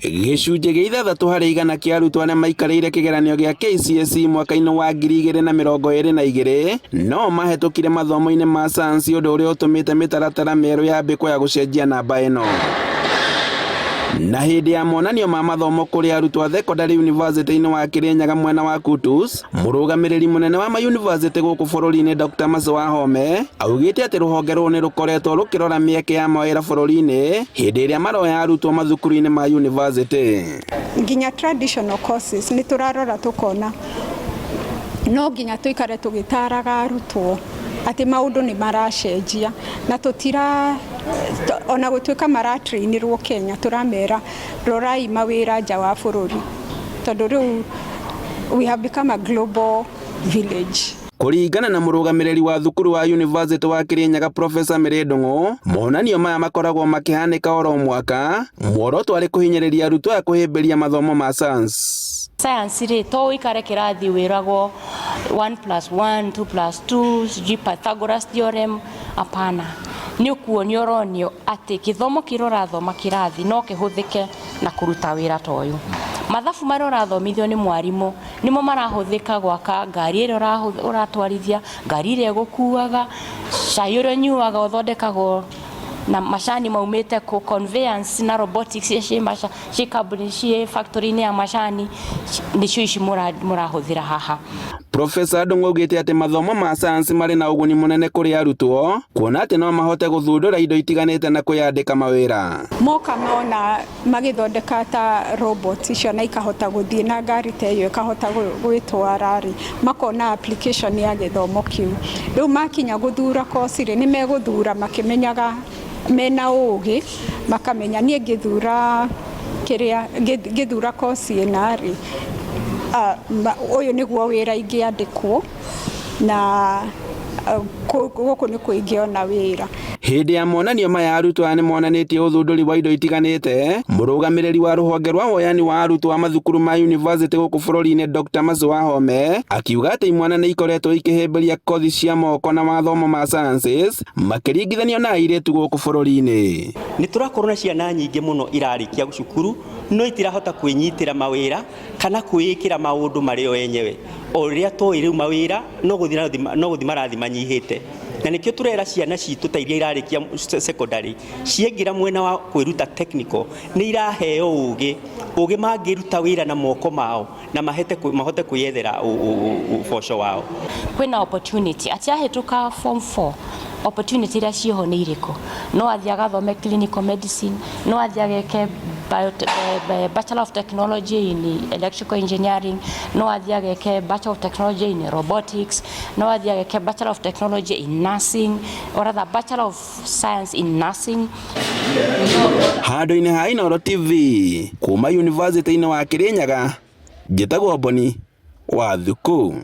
Gĩcunjĩ gĩa 60% kĩa arutwo arĩa maikarĩire kĩgeranio gĩa KCSE mwaka-inĩ wa 2022 no mahĩtũkire mathomo-inĩ ma sayansi, ũndũ ũrĩa ũtũmĩte mĩtaratara mĩerũ yambĩkwo ya gũcenjia namba ĩno. Na hĩndĩ ya monanio ma mathomo kũrĩ arutwo a thekondarĩ yunivasĩtĩ-inĩ wa Kirinyaga mwena wa Kutus, mũrũgamĩrĩri mũnene wa mayunivasĩtĩ gũkũ bũrũri-inĩ Dr. Mercy Wahome augĩte atĩ rũhonge rũrũ nĩ rũkoretwo rũkĩrora mĩeke ya mawĩra bũrũri-inĩ hĩndĩ ĩrĩa maroya arutwo mathukuru-inĩ ma yunivasĩtĩ. Nginya traditional courses nĩ tũrarora tũkona no nginya tũikare tũgĩtaraga arutwo atĩ maũndũ nĩ maracenjia na tũtira ona gũtuĩka maratrainĩrwo Kenya, tũramera rorai mawĩra nja wa bũrũri tondũ rĩu we have become a global village. Kũringana na mũrũgamĩrĩri wa thukuru wa University wa Kirinyaga Professor Mary Ndung'u, monanio maya makoragwo makĩhanĩka oro mwaka, muoroto arĩ kũhinyĩrĩria arutwo aya kũhĩmbĩria mathomo ma science. Science rĩ, to ũikare kĩrathi wĩragwo 1 plus 1, 2 plus 2, sijui Pythagoras theorem, hapana. Nĩ ũkuonio ũronio atĩ gĩthomo kĩrĩa ũrathoma kĩrathi no kĩhũthĩke na kũruta wĩra ta ũyũ. Mathabu marĩa ũrathomithio nĩ mwarimũ nĩmo marahũthĩka gwaka ngari ĩrĩa ũratwarithia, ngari ĩrĩa ĩgũkuaga, cai ũrĩa ũnyuaga ũthondekagwo na macani maumĩte kũ, conveyance na robotics iria ciĩ kambuni, ciĩ factory-inĩ ya macani nĩcio ici mũrahũthĩra haha. Professor Ndung'u augĩte atĩ mathomo ma sayansi marĩ na ũguni mũnene kũrĩ arutwo kuona atĩ no mahote gũthundũra indo itiganĩte na kwĩyandĩka mawĩra. Moka mona magĩthondeka ta robot icio na ikahota gũthiĩ na ngari ta ĩyo ĩkahota gwĩtwara rĩ, makona application ya gĩthomo kĩu. Rĩu makinya gũthura course rĩ, nĩ megũthura makĩmenyaga mena ũgĩ, makamenya niĩ ngĩthura kĩrĩa ngĩthura course ĩna rĩ, ũyũ nĩguo wĩra ingĩandĩkwo na gũkũ nĩkuo ingĩona wĩra. Hĩndĩ ya monanio maya arutwo aya nĩ monanĩtie ũthundũri wa indo itiganĩte. Mũrũgamĩrĩri wa rũhonge rwa woyani wa arutwo a mathukuru ma yunivasĩtĩ gũkũ bũrũri-inĩ Dr. Mercy Wahome akiuga atĩ imwana nĩ ikoretwo ikĩhĩmbĩria kothi cia moko na mathomo ma sciences makĩringithanio na airĩtu gũkũ bũrũri-inĩ. Nĩ tũrakorwo na ciana nyingĩ mũno irarĩkia cukuru no itirahota kwĩnyitĩra mawĩra kana kwĩĩkĩra maũndũ marĩ o enyewe. O rĩrĩa tũĩ rĩu mawĩra no gũthiĩ marathiĩ manyihĩte, na nĩkĩo tũrera ciana citũ ta iria irarĩkia secondary ciaingĩra mwena wa kwĩruta technical nĩ iraheo ũgĩ, ũgĩ mangĩruta wĩra na moko mao na mahote kwĩyethera ũboco wao. Kwĩna opportunity atĩ ahĩtũka form 4 opportunity iria ciĩho nĩ irĩkũ? No athiĩ agathome clinical medicine, no athiĩ ageke Bachelor of Technology in Electrical Engineering, no athiĩ ageke Bachelor of Technology in Robotics, no athiĩ ageke Bachelor of Technology in Nursing, or rather Bachelor of Science in Nursing. Handũ-inĩ ha Inooro TV kuma yunivasĩtĩ-inĩ wa Kirinyaga, njĩtagwo Boni wa Thuku.